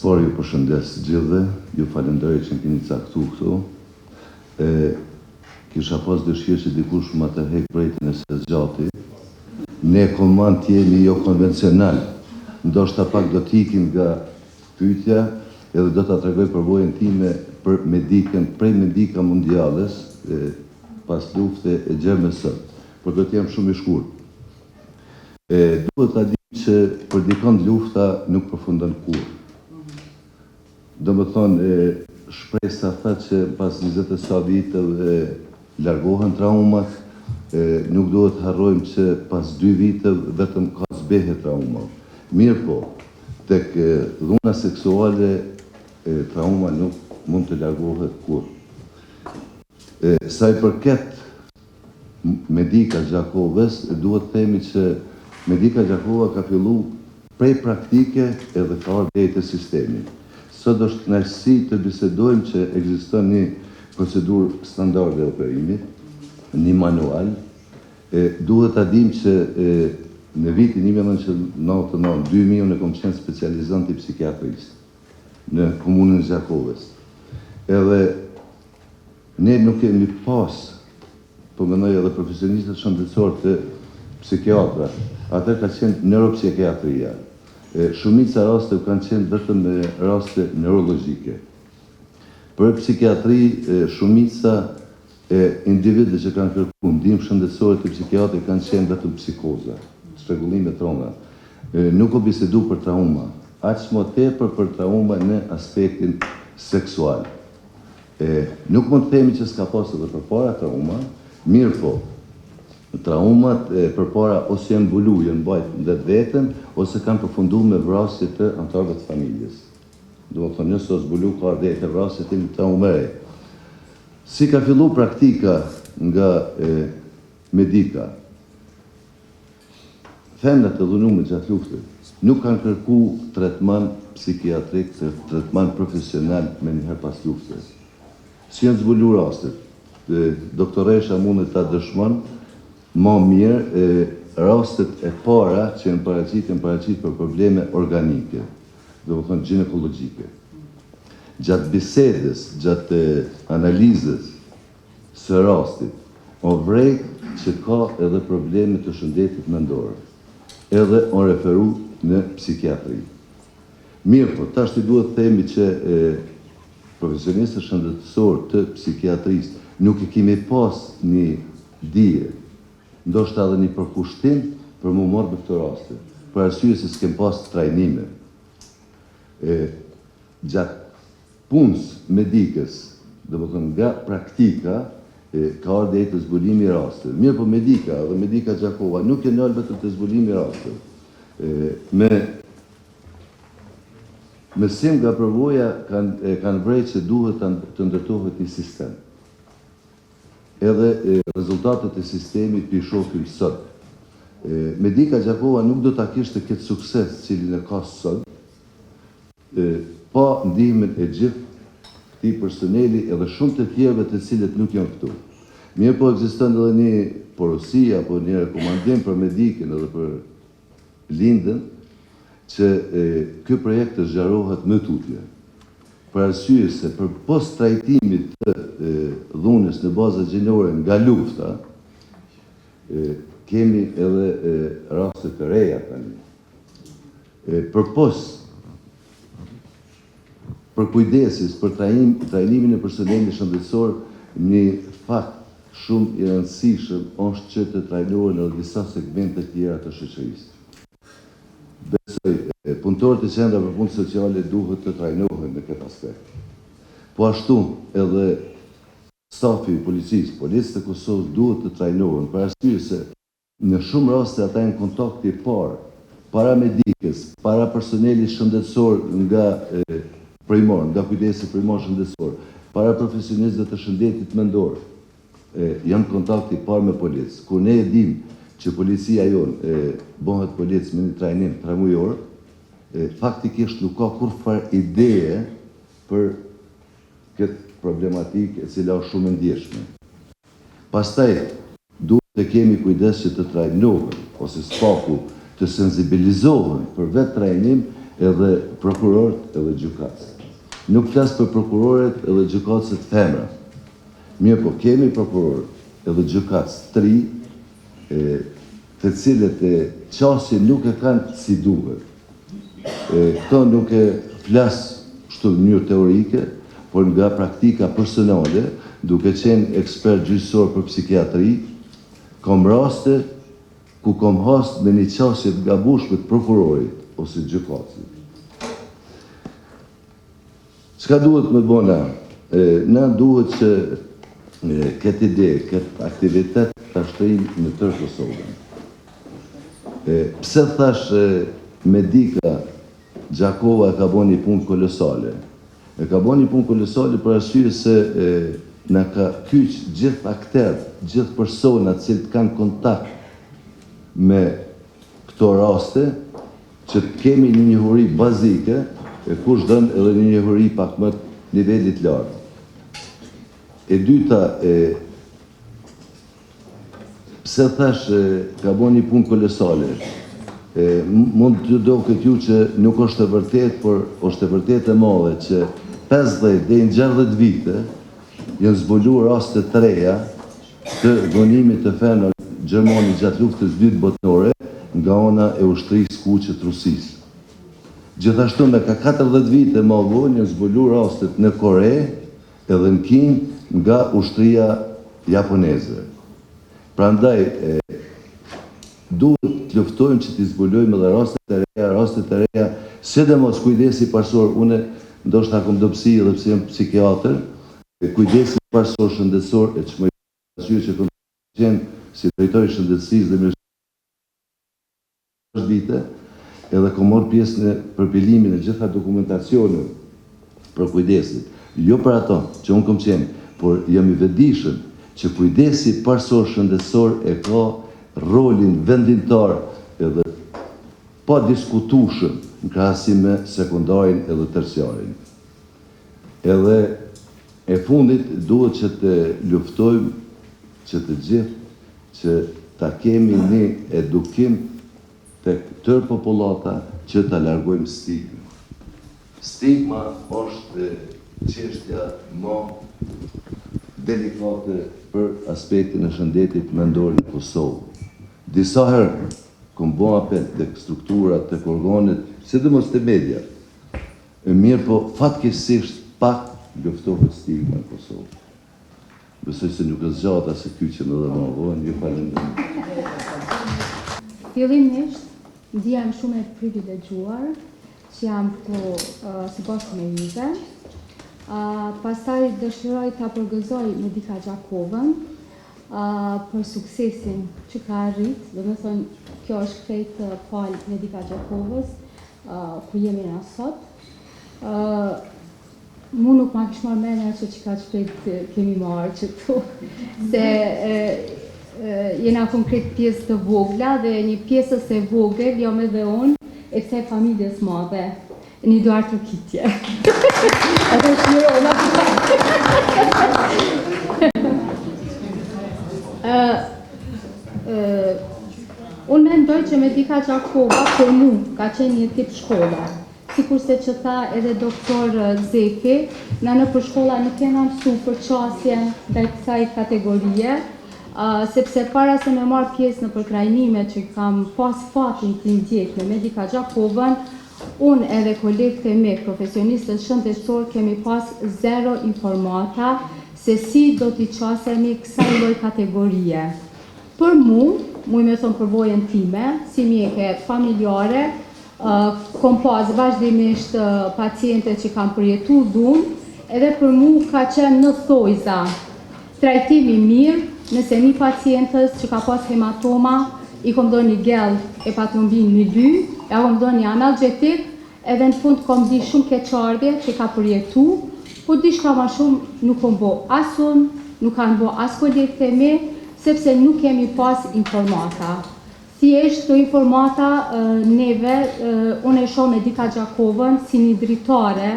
S'pari ju përshëndes të gjithëve, ju falënderoj që më keni caktu këtu. E, kisha pas dëshirë që dikush ma tërhek vërejtjen nëse zgjati. Ne koman të jemi jo konvencional. Ndoshta pak do të ikim nga pyetja edhe do ta tregoj përvojën time për medikën, prej Medika Mondiales, e, pas lufte e gjer me sot. Por do të jem shumë i shkurt. E, duhet ta di që për dikon lufta nuk përfundon kurrë. Do më thonë, e, shpresa tha që pas 20 e sa viteve largohen traumat, e, nuk duhet harrojmë që pas 2 viteve vetëm ka zbehje trauma. Mirë po, tek e, dhuna seksuale e, trauma nuk mund të largohet kurrë. E, sa i përket Medika Gjakovës, duhet themi që Medika Gjakova ka fillu prej praktike edhe ka ardhur deri te sistemi. Sot është kënaqësi të bisedojmë që ekziston një procedurë standarde e operimit, një manual. E, duhet ta dim që e, në vitin 1999-2000 unë kom qenë specializant i psikiatrisë në komunën e Gjakovës. Edhe ne nuk kemi pas, po mendoj edhe profesionistët shëndetësor të psikiatra, atë ka qenë neuropsikiatria. E, shumica rasteve kanë qenë vetëm me raste neurologjike. Për psikiatri, e, shumica e individëve që kanë kërkuar ndihmë shëndetësore të psikiatrit kanë qenë vetëm psikoza, çrregullime të rënda. E, Nuk u bisedu për trauma, aq më tepër për trauma në aspektin seksual. E, nuk mund të themi që s'ka pas edhe përpara trauma, mirë po, traumat e, përpara ose janë mbulu, janë mbajt në vetveten, ose kanë përfundu me vrasje të anëtarëve të familjes. Do të thonë, nëse o zbulu ka deri te vrasje të një traumë e re. Si ka fillu praktika nga e, medika? Femrat e dhunume gjatë luftës nuk kanë kërku tretman psikiatrik, tretman profesional me njëherë pas luftës. Si janë zbulu rastet? E, Doktoresha mundet ta dëshmon ma mirë e, rastet e para që janë paraqit, janë paraqit për probleme organike, do të thonë ginekologjike. Gjatë bisedës, gjatë e, analizës së rastit, o vrejt që ka edhe probleme të shëndetit mendor, edhe o referu në psikiatri. Mirë po, tash ti duhet themi që e, profesionistët shëndetësor të psikiatrisë nuk e kemi pas një dije, ndoshta edhe një përkushtim për mu marrë me këto raste, për arsye se s'kem pas trajnime. E, gjatë punës medikës, do të thonë nga praktika, e, ka ardhur deri te zbulimi i rasteve. Mirë po medika dhe medika Gjakova nuk e nal vetëm te zbulimi i rasteve. E, me mësim nga përvoja kanë e, kanë vrejt që duhet të, të ndërtohet një sistem. Edhe e, rezultatet e sistemit pi shohim sot. E, Medika Gjakova nuk do ta kishte këtë sukses cilin e ka sot, e, pa ndihmën e gjithë këtij personeli edhe shumë të tjerëve të cilët nuk janë këtu. Mirë po ekziston edhe një porosi apo një rekomandim për medikën edhe për Lindën që e, ky projekt të zgjerohet më tutje. Për arsye se për pos trajtimit të e, dhunës në baza gjinore nga lufta, e, kemi edhe e, raste të reja tani. E, përpos për kujdesis, për trajnim, trajnimin e personelit shëndetësor, një fakt shumë i rëndësishëm është që të trajnohen edhe disa segmente tjera të shoqërisë. Besoj, e, punëtorët e qendrave për punë sociale duhet të trajnohen në këtë aspekt. Po ashtu edhe stafi i policisë, policët e Kosovës duhet të trajnohen për arsye se në shumë raste ata janë kontakti i parë para medikës, para personelit shëndetësor nga e, primar, nga kujdesi primar shëndetësor, para profesionistëve të shëndetit mendor, e, janë kontakti i parë me polic. Kur ne e dim që policia jonë e, bëhet polic me një trajnim tremujor, e, faktikisht nuk ka kurrfarë ideje për këtë problematikë e cila është shumë e ndjeshme. Pastaj, duhet të kemi kujdes që të trajnohen, ose s'paku të sensibilizohen për vetë trajnim edhe prokurorët edhe gjykatësit. Nuk flas për prokurorët edhe gjykatësit femra. Mirëpo, kemi prokurorë edhe gjykatës të ri, e, të cilët e qasjen nuk e kanë si duhet. E, këto nuk e flas kështu në mënyrë teorike, por nga praktika personale, duke qenë ekspert gjyqësor për psikiatri, kam raste ku kam has me një qasje të gabushme të prokurorit ose gjykatësit. Çka duhet me bo na? Na duhet që këtë ide, këtë aktivitet ta shtrijmë në tërë Kosovën. Pse thash Medika Gjakova e ka bo një punë kolosale? E ka bo një punë kolosale për arsye se na ka kyç gjithë akterët, gjithë personat të cilët kanë kontakt me këto raste, Që të kemi një njohuri bazike, e kush don edhe një njohuri pak më të nivelit të lartë. E dyta, e, pse thash ka bo një punë kolosale, e, mund të doket ju që nuk është e vërtetë, por është e vërtetë e madhe që 50 deri në 60 vite janë zbulu raste të reja të dhunimit të femrave gjermane gjatë Luftës së Dytë Botërore nga ana e Ushtrisë Kuqe të Rusisë. Gjithashtu me ka 40 vite ma vonë janë zbulu rastet në Kore edhe në Kinë nga ushtria japoneze. Prandaj e, duhet të luftojmë që t'i zbulojmë edhe rastet e reja, rastet e reja, sidomos kujdesi parësor, unë ndoshta kam dobësi edhe pse jam psikiatër, Kujdesi parësor shëndetësor e çmoj arsye që kam qenë si drejtor i shëndetësisë dhe mirëqenies vite, edhe kam marrë pjesë në përpilimin e gjitha dokumentacioneve për kujdesin. Jo për ato që unë kam qenë, por jam i vetëdijshëm që kujdesi parësor shëndetësor e ka rolin vendimtar edhe padiskutueshëm në krahasim me sekondarin edhe terciarin. Edhe e fundit duhet që të luftojmë që të gjithë që ta kemi një edukim tek tërë popullata që ta largojmë stigmën. Stigma është çështja më delikate për aspektin e shëndetit mendor në Kosovë. Disa herë kom bo apel tek strukturat, tek organet, sidomos te media, E mirëpo fatkeqësisht pak luftohet stigma në Kosovë. Besoj se nuk e zgjata se kyçem edhe ma vonë, ju falenderoj. Fillimisht, ndihem shumë e privilegjuar që jam këtu së bashku me juve. Pastaj dëshiroj ta përgëzoj Medika Gjakovën për suksesin që ka arrit, domethënë kjo është krejt falë Medika Gjakovës, ku jemi na sot. Mu nuk ma kish marrë menja që qikaq shpejt kemi marrë qëtu, se jena konkret pjesë të vogla dhe një pjesës e vogël jam edhe unë e kësaj familjes madhe. Një duartrokitje. Edhe shmirona. Unë mendoj që Medika Gjakova për mu ka qenë një tip shkolle. Sikurse që tha edhe doktor Zefi, na nëpër shkolla nuk jena mësu për qasjen ndaj kësaj kategorie, sepse para se me marrë pjesë nëpër trajnime që kam pas fatin t'i ndjek me Medika Gjakovën, unë edhe kolegët e mi, profesionistët shëndetësor, kemi pas zero informata se si do t'i qasemi kësaj lloj kategorie. Për mu, muj me thonë përvojën time, si mjeke familjare, kom pas vazhdimisht paciente që kanë përjetu dhunë, edhe për mu ka qenë në thojza trajtim i mirë, nëse një pacientës që ka pas hematoma, i kom dhonë një gel hepatrombin mi ly, ja kom dhonë një analgetik, Edhe në fund kom ndi shumë keqardhje që ka përjetu, po diçka ma shumë nuk kom bo as unë, nuk kanë bo as kolegët e mi, sepse nuk kemi pas informata. Thjesht këto informata neve, unë e shoh Medika Gjakovën si një dritare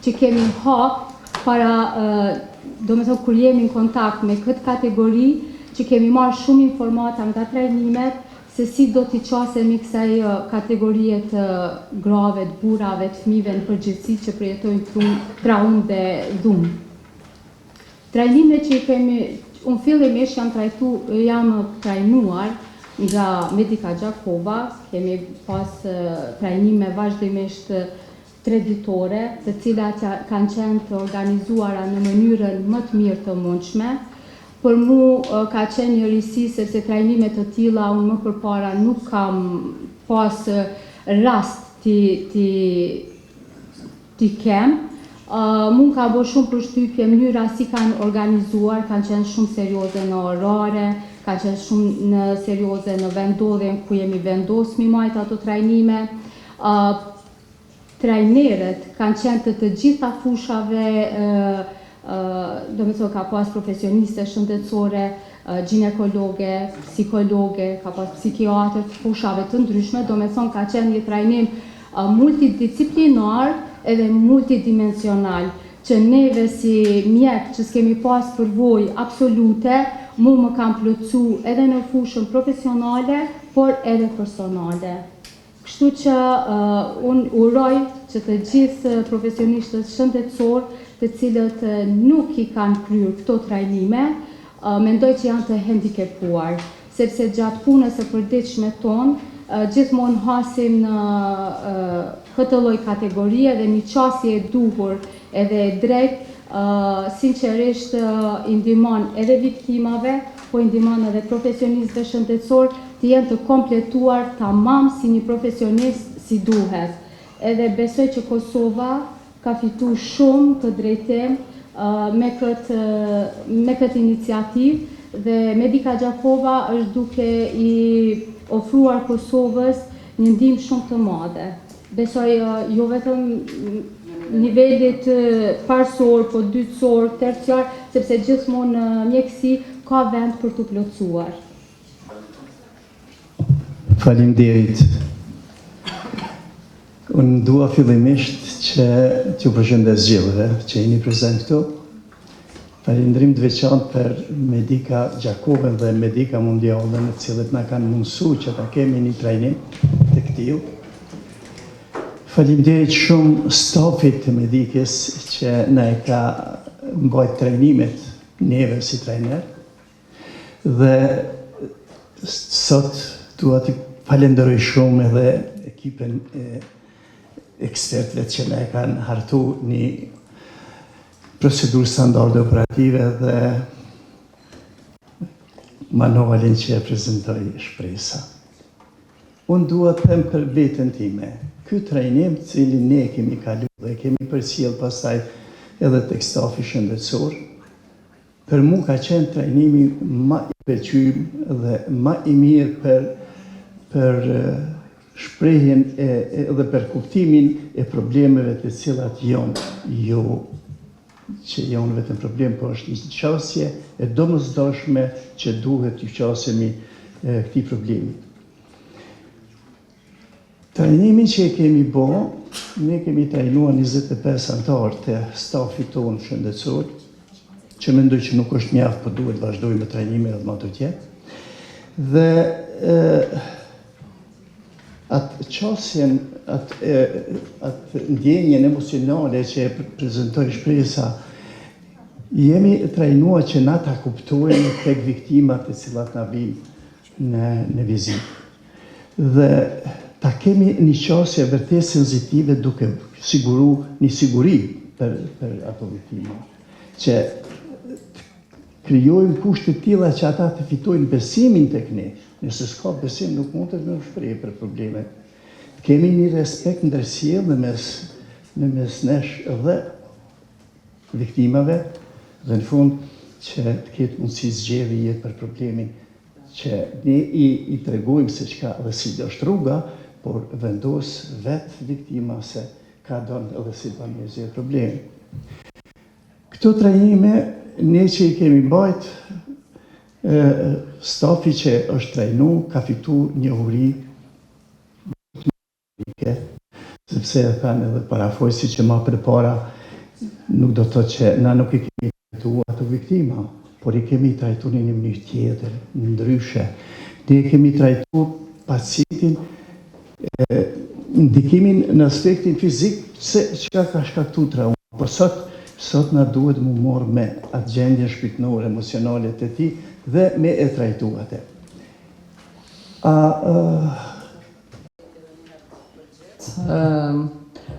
që kemi hap para, domethënë kur jemi në kontakt me këtë kategori, që kemi marrë shumë informata nga trajnimet, se si do t'i qasemi kësaj kategorie të grave, të burrave, të fëmijëve në përgjithësi që përjetojnë traumë dhe dhunë. Trajnimet që i kemi, unë fillimisht jam trajtu, jam trajnuar nga Medika Gjakova, kemi pas trajnime vazhdimisht treditore, të cilat kanë qenë të organizuara në mënyrën më të mirë të mundshme. Për mu ka qenë një risi sepse trajnime të tilla unë më përpara nuk kam pas rast t'i t'i t'i kem. Mu m'ka bo shumë përshtypje mënyra si kanë organizuar, kanë qenë shumë serioze në orare, kanë qenë shumë në serioze në vendndodhjen ku jemi vendosë m'i majtë ato trajnime. Trajnerët kanë qenë të të gjitha fushave, domethënë ka pas profesioniste shëndetësore, gjinekologe, psikologe, ka pas psikiatër të fushave të ndryshme, domethënë ka qenë një trajnim multidisciplinar edhe multidimensional, që neve si mjek që s'kemi pas përvojë absolute, mu më kanë plotësu edhe në fushën profesionale, por edhe personale. Kështu që unë uroj që të gjithë profesionistët shëndetësorë të cilët nuk i kanë kryer këto trajnime, mendoj që janë të hendikepuar, sepse gjatë punës së përditshme tonë gjithmonë hasim në këtë lloj kategorie dhe një qasje e duhur edhe e drejtë sinqerisht i ndihmon edhe viktimave, po i ndihmon edhe profesionistëve shëndetësorë të jenë të kompletuar tamam si një profesionist si duhet. Edhe besoj që Kosova ka fitu shumë në këtë drejtim me këtë me këtë iniciativë dhe Medika Gjakova është duke i ofruar Kosovës një ndihmë shumë të madhe. Besoj jo vetëm nivelit parësor, po dytësor, terciar, sepse gjithmonë në mjekësi ka vend për t'u plotësuar. Faleminderit. Unë dua fillimisht që t'ju përshëndes gjithëve që jeni prezent këtu. Falënderim të veçantë për Medika Gjakovën dhe Medika Mundialen, të cilët na kanë mundësu që ta kemi një trajnim të këtillë. Faleminderit shumë stafit të Medikës që na e ka mbajt trajnimet neve si trajner. Dhe sot dua të falenderoj shumë edhe ekipin e ekspertëve që na e kanë hartu një procedurë standarde operative dhe manualin që e prezentoi Shpresa. Unë dua të them për veten time, ky trajnim të cilin ne kemi kalu dhe kemi përcjell pastaj edhe tek stafi shëndetësor, Për mu ka qenë trajnimi ma i pëlqym dhe ma i mirë për për shprehjen e dhe për kuptimin e problemeve të cilat janë jo që janë vetëm problem, po është një qasje e domosdoshme që duhet t'i qasemi këtij problemi. Trajnimin që e kemi bo, ne kemi trajnua 25 anëtarë të stafit tonë shëndetësor, që mendoj që nuk është mjaft, po duhet vazhdojmë me trajnime edhe ma tutje. Dhe e, atë qasjen, atë, atë ndjenjën emocionale që e prezentoi Shpresa, jemi trajnua që na ta kuptojmë tek viktimat të cilat na vijnë në, në vizitë. Dhe ta kemi një qasje vërtet sensitive duke siguru një siguri për, për ato viktima. Që të krijojmë kushte të tilla që ata të fitojnë besimin tek ne. Nëse s'ka besim nuk mundet me u shpreh për problemet. Të kemi një respekt ndërsjellë në mes në mes nesh dhe viktimave dhe në fund që të ketë mundësi zgjedhje për problemin që ne i i tregojmë se çka dhe si është rruga, por vendos vetë viktima se ka don dhe si don me zgjidh problemin. Këto trajnime ne që i kemi mbajt, stafi që është trajnu ka fitu njohuri sepse e thanë edhe parafolësi që ma përpara nuk do të thotë që na nuk i kemi trajtu ato viktima, por i kemi trajtu në një mënyrë tjetër, ndryshe. Ne e kemi trajtu pacientin ndikimin në aspektin fizik se çka ka shkaktu trauma. Po sot, sot na duhet mu marrë me atë gjendje shpirtnore, emocionale të tij dhe me e trajtu atë. A,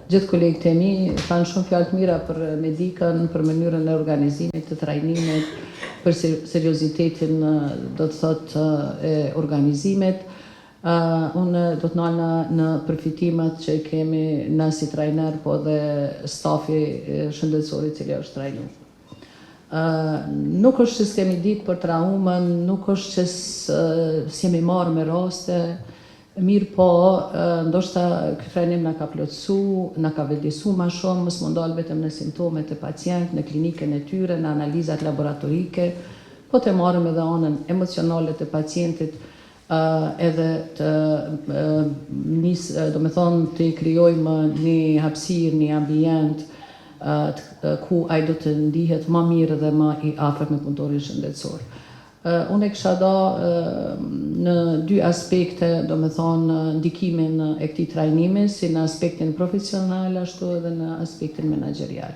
Gjithë kolegët e mi thanë shumë fjalë të mira për Medikën, për mënyrën e organizimit të trajnimit, për seriozitetin, do të thotë, e organizimit. Unë do të nalna në përfitimet që kemi na si trajner, po dhe stafi shëndetësor i cili është trajnu. Nuk është që s'kemi ditë për traumën, nuk është që s'jemi marrë me raste, mirëpo, ndoshta ky trajnim na ka plotësu, na ka vetëdijesu ma shumë, mos m'u ndalë vetëm në simptomet e pacientit, në klinikën e tyre, në analizat laboratorike, po të marrim edhe anën emocionale të pacientit, edhe të nis, domethonë të krijojmë një hapësirë, një ambient ku ai do të ndihet ma mirë dhe ma i afërt me punëtorin shëndetësor. Unë e kisha da në dy aspekte, domethonë ndikimin e këtij trajnimi, si në aspektin profesional, ashtu edhe në aspektin menaxherial.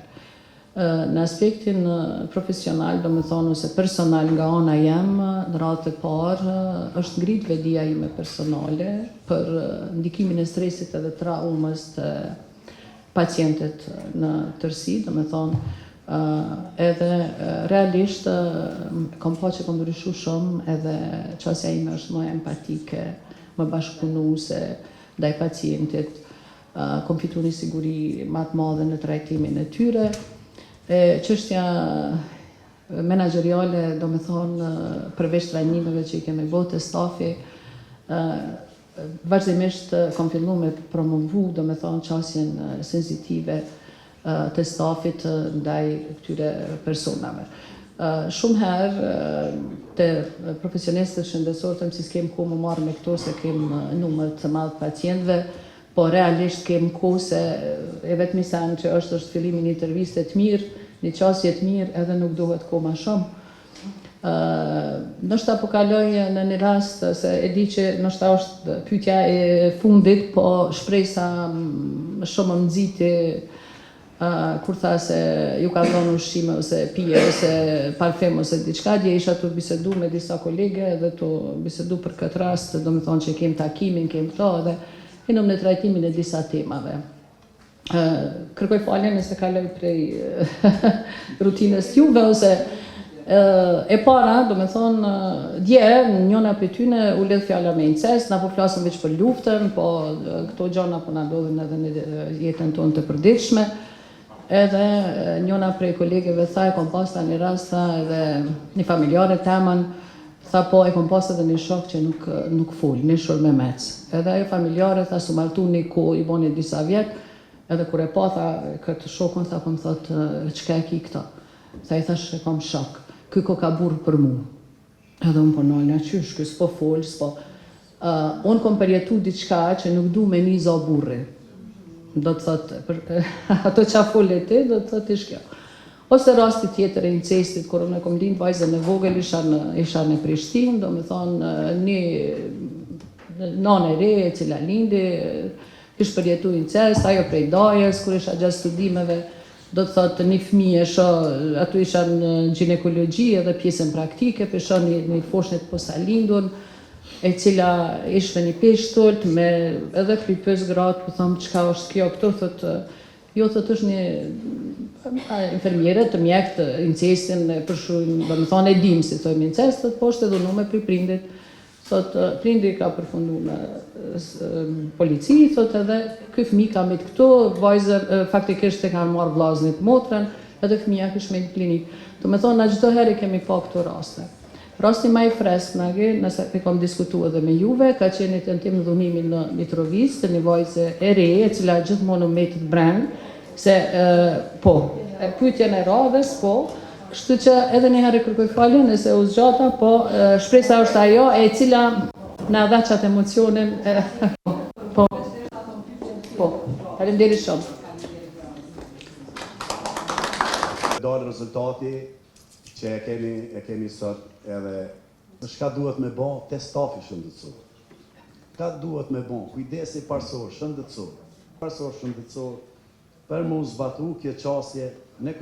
Në aspektin profesional, domethonë ose personal nga ana jem, në radhë të parë, është ngrit vetëdija ime personale për ndikimin e stresit edhe traumës te pacientët në tërësi, domethonë edhe realisht kom pa që kom ndryshu shumë edhe qasja ime është më empatike, më bashkëpunuese ndaj pacientit, Kom fitu një siguri ma të madhe në trajtimin e tyre. E çështja menaxheriale, domethonë, përveç trajnimeve që i kemi bo te stafi, vazhdimisht kom fillu me promovu, domethonë, qasjen sensitive të stafit ndaj këtyre personave. Shumë herë te profesionistët shëndetësorë them si s'kem kohë m'u marrë me këto se kem numër të madh të pacientëve, po realisht kem kohë se e vetmi sen që është është fillimi një interviste të mirë, një qasje të mirë edhe nuk duhet kohë ma shumë. Ndoshta po kaloj në një rast se e di që ndoshta është pyetja e fundit, po Shpresa shumë më nxiti kur tha se ju ka dhënë ushqime ose pije ose parfum ose diçka, dje isha tu bisedu me disa kolege dhe tu bisedu për këtë rast, domethonë që kem takimin, kem këto edhe hinëm në trajtimin e disa temave. Kërkoj falje nëse kaloj prej rutinës juve ose e para, domethonë, dje, njëna prej tyne u lidh fjala me incest, na po flasim veç për luftën, po këto gjana po na ndodhin edhe në jetën tonë të përditshme. Edhe njëna prej kolegeve tha e kom pas tha një rast tha edhe një familjare temën, tha po e kom pas edhe një shok që nuk nuk fol, një shurmemec. Edhe ajo familjare tha s'u martu një kohë, i boni disa vjet, edhe kur e pa tha këtë shokun tha po më thot çka e ki këto. Tha i thash e kom shok, ky koka burrë për mu. Edhe unë po nalna qysh, ky s'po fol, s'po... Uh, unë kom përjetu diçka që nuk du me ni za burri. Do të thotë, për, ato ça fole ti, do të thotë ish kjo. Ose rasti tjetër e incestit, kur unë kom lind vajzën e vogël, isha në, isha në Prishtinë, domethonë, një nanë e re e cila lindi, kish përjetu incest, ajo prej dajës, kur isha gjatë studimeve, Do të thotë një fëmijë e shoh, aty isha në gjinekologji edhe pjesën praktike, po e shoh një, një foshnjë të posalindun, e cila ish me një peshë t'ulët, me edhe po i pyes gratë, po thom çka është kjo këtu, thotë jo thotë është një infermiere të mjekët incestin e përshkrujnë, domethonë e dim si thojmë incest, thotë po është e dhunume prej prindit. Thotë, prindi ka përfundu në polici, thotë edhe ky fëmijë ka met këtu, vajzën, faktikisht e kanë marrë vllaznit motrën, edhe fëmija kish met në klinikë. Domethonë, na çdo herë i kemi pa këto raste. Rasti ma i freskët, nage, nëse e kom diskutu edhe me juve, ka qenë një tentim dhunimi në Mitrovicë, të një vajze e re, e cila gjithmonë u metet breng, se, po, pyetjen e radhës, po, Kështu që edhe një herë kërkoj falje nëse u zgjata, po Shpresa është ajo e cila na dha qat emocionin. Po. Po. Faleminderit shumë. Dalë rezultati që e kemi e kemi sot edhe. Çka duhet me ba te stafi shëndetësor? Ka duhet me ba kujdesi parësor shëndetësor, parësor shëndetësor për mu zbatu kjo qasje në.